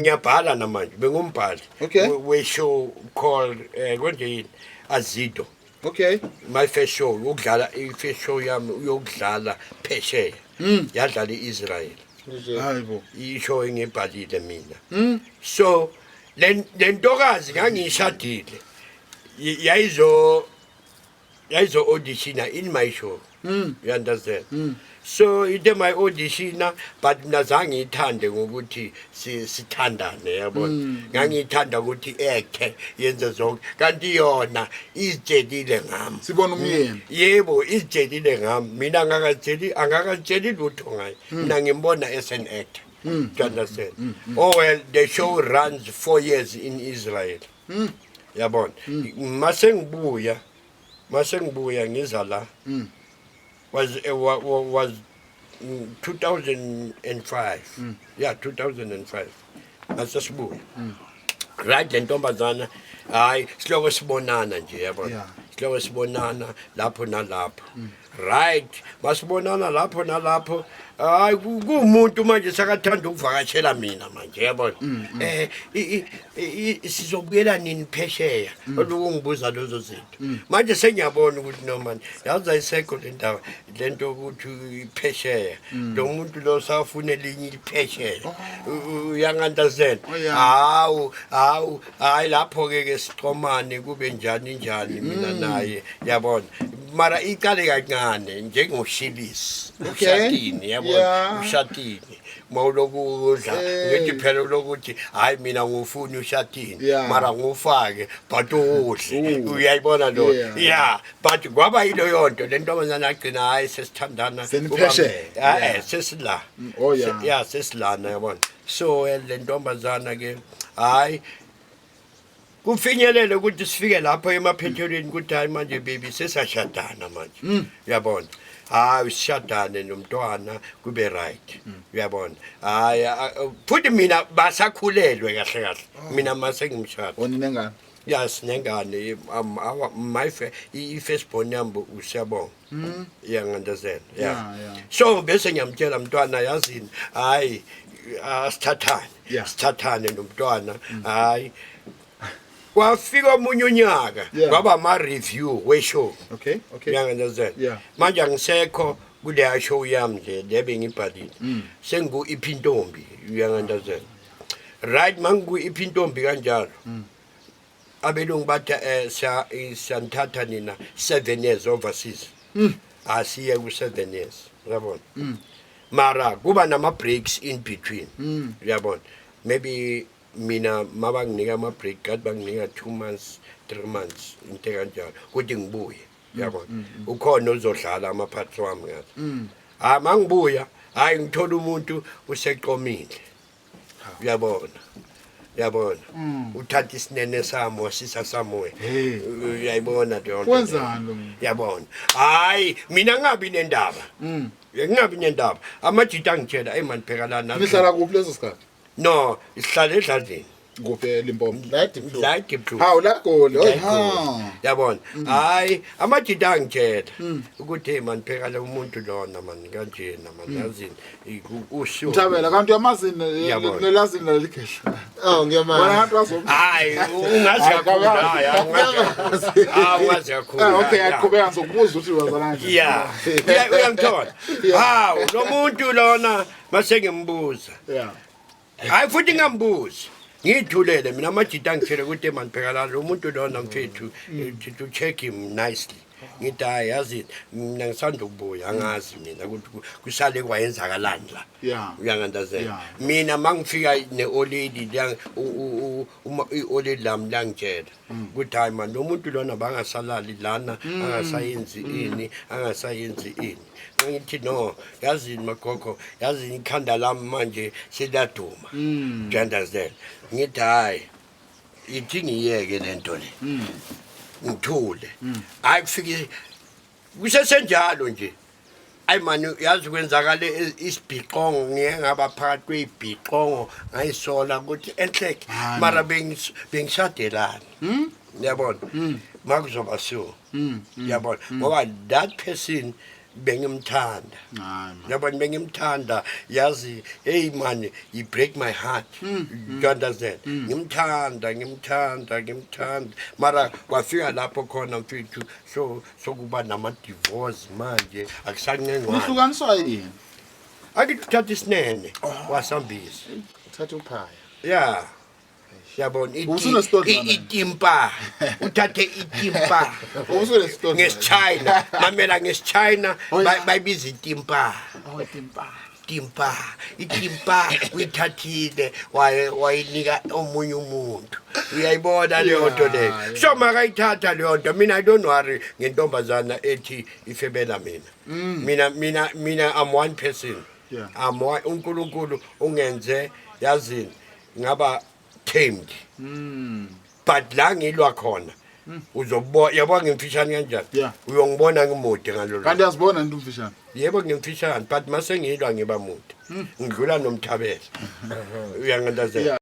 Ngiyabhala namanje, bengumbhali we-show called konje yini, Azido. My first show, ukudlala i-first show yami uyokudlala phesheya. Yadlala i-Israel. Hayibo. I-show engibhalile mina. So le ntokazi ngangiyishadile. Yayizo auditiona in my show. You understand? So into my auditiona, but mina zange ngiyithande ngokuthi sithandane, yabona. Ngangiyithanda ukuthi ekhe yenze zonke, kanti yona izitshelile ngami. Sibona umyeni. Yebo, izitshelile ngami. Mina ngakatsheli, angakatsheli lutho ngaye. Mina ngimbona as an actor. Do you understand? Oh well, the show runs 4 years in Israel. Yabona. Mase ngibuya ngiza la. Was 2005. Yeah, 2005. Mase sibuya. Right, le ntombazana, hayi, sihloko sibonana nje, yabona. Sihloko sibonana lapho nalapho. Right, masibonana lapho nalapho. Hayi, kuwumuntu manje sakathanda ukuvakashela mina manje, yabona. Sizobuyela nini phesheya? Olukungibuza lezo zinto. Manje sengiyabona ukuthi no man, yazi ayisekho le ndaba lento ukuthi iphesheya. Lo muntu lo safuna elinye iphesheya. Uyangi-understand? Oh, yeah. Hawu, hawu, hayi, lapho ke ke sixhomane kube njani njani mina naye, yabona. Mara iqale kancane njengoshilisi. Ushatini, yabona. Ushatini. Mawuloku udla ngithi phela lokuthi hayi, mina ngufuna ushatini mara ngufake, but udle, uyayibona lo. Yeah, but kwaba yileyo nto le ntombazana agcina, hayi, sesithandana. Seniphesheya. Sesila. Oh, yeah. Yeah, sesilana, yabona. So le ntombazana ke, hayi, kufinyelele ukuthi sifike lapho emaphethelweni ukuthi hayi, manje baby, sesashadana manje, uyabona. Hayi, sishadane nomntwana kube right, uyabona. Hayi, futhi mina basakhulelwe kahle kahle mina mase ngimshada. Wona nengane? Ya, sinengane. I-first born yami uSiyabonga, iyangi-understand? Yeah. Yeah. So bese ngiyamtshela, mntwana, yazini, hayi, asithathane. Sithathane nomntwana. Hayi, kwafika omunye unyaka, kwaba ama-review we-show. Uyangi-understand? Yeah. Manje angisekho kuleya show yami nje le bengibhalile, sengiku-Iphi Intombi, uyangi-understand? Right, mangiku-Iphi Intombi kanjalo, abelungu bathi siyanithatha nina 7 years overseas. Asiye ku-7 years, uyabona. Mara kuba nama-breaks in between, uyabona. Maybe mina mabanginika ama-break, kathi banginika 2 months, 3 months, into kanjalo, ukuthi ngibuye, uyabona. Ukhona ozodlala ama-parts wami ngathi. Hayi, mangibuya, hayi, ngithola umuntu useqomile, uyabona, uyabona, uthatha isinene sami wasisa somewhere. Hey. Uyayibona leyo nto. Wenzani lo muntu? Yabona, hayi, mina ngingabi nendaba. Ngingabi nendaba, amajita angitshela, "Hey man, bheka la Nihlala kuphi leso sikhathi? No, sihlala edladleni. Kuphi eLimpopo? La eDiepkloof. La eDiepkloof. Hawu, la Goli. Oy ha. Yabona, hayi, amajita angitshela ukuthi, "Hey man, bheka lo muntu lona man, kanjena man, yazini usho." Mthabela, kanti uyamazini Yabona. nelazini lelikhehla? Oh, ngiyamazi. Wena kanti wazo. Hayi, ungazi kakhulu, hayi, ungazi, hayi, ungazi kakhulu. Okay, aqhubeka, ngizokubuza ukuthi wazana kanjani. Yeah. Uyangithola? Hawu, lo muntu lona mase ngimbuza. Hayi, futhi ngambuzi. Ngithulele mina, amajita angitshele ukuthi, "Man, bheka la, lo muntu lona mfethu, to check him nicely." Ngithi, "Hayi, yazi mina ngisanda ukubuya, angazi mina ukuthi kusale kwayenzakalani la." Uyangi-understand? Yeah. Mina mangifika ne-old lady, i-old lady lami langitshela ukuthi, "Hayi man, lo muntu lona bangasalali lana, angasayenzi ini, angasayenzi ini." Ngithi, "No, yazini magogo, yazini ikhanda lami manje seliyaduma." Do you understand? Ngithi, "Hayi, ithi ngiyeke lento le." Ngithule. Hayi, kufike kusesenjalo nje. Ayi mani, yazi kwenzakale isibhiqongo, ngiye ngaba phakathi kwey'bhiqongo, ngayisola ukuthi enhleke Hayi. mara bengishadelani, uyabona, makuzoba so, uyabona, ngoba that person Bengimthanda. Hayi man. Yabona, bengimthanda, yazi. Hey man, you break my heart, you understand? Ngimthanda, ngimthanda, ngimthanda, mara kwafika lapho khona, mfethu, so sokuba nama divorce manje, akusancengwana. Nihlukaniswa yini? Akithi uthatha isinene wasambisa. Uthatha uphaya. Ya, yabona, Usunesitodlwana. itimpa, uthathe itimpa. Usunesitodlwana. NgesiChina, mamela, ngesiChina Oh, yeah. bayibiza itimpa. Oh, timpa. Timpa, itimpa uyithathile, wayinika omunye umuntu, uyayibona leyo nto leyo? So makayithatha leyo nto, mina I don't worry ngentombazana ethi ifebela mina. Mina I'm one person. I'm one, uNkulunkulu ungenze, yazini, ngaba tamed, but la ngilwa khona uzobona, yabo, ngimfishane kanjani. Uyongibona ngimude ngalolu. Kanti uyazibona into umfishane? Yebo, ngimfishane, but mase ngilwa ngiba mude, ngidlula nomthabela, uyangi-understand? Yeah.